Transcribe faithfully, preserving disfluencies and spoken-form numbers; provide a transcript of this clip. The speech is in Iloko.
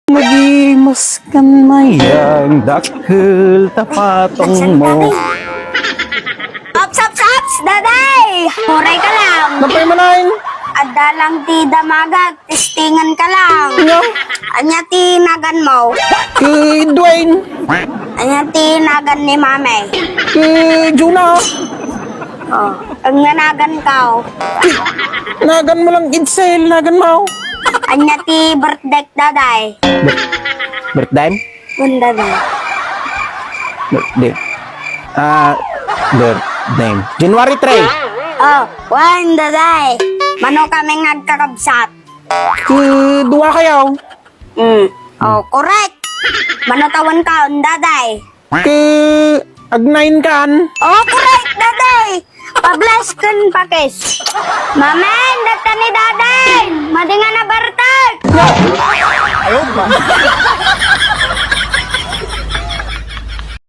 Nagimas kan mayang dakkel ta patongmo. Ups, ups, ups, Daday! Uray ka lang! Napay manay? Adda lang ti damagak, testingan ka lang. Nga? Ania ti naganmo? Ki Dwayne. Ania ti nagan ni Mami? Ki Jonah. Oh, ania naganko? Naganmo lang, Edsel, naganmo. Ania ti birthday, Daday? Bir-, birthday? Wen, Daday. Birthday. Ah, birthday. January three. Oh, wen, Daday. Mano kami nga agkakabsat? Ki dua kayo. Hmm. Oh, correct. Mano tawenko, Daday? Ki ag nine kan. Oh, correct, Daday. Pa-bless ken pa-kiss. Mamen, data ni Daday. Madi nga nabartek. Ayaw ba?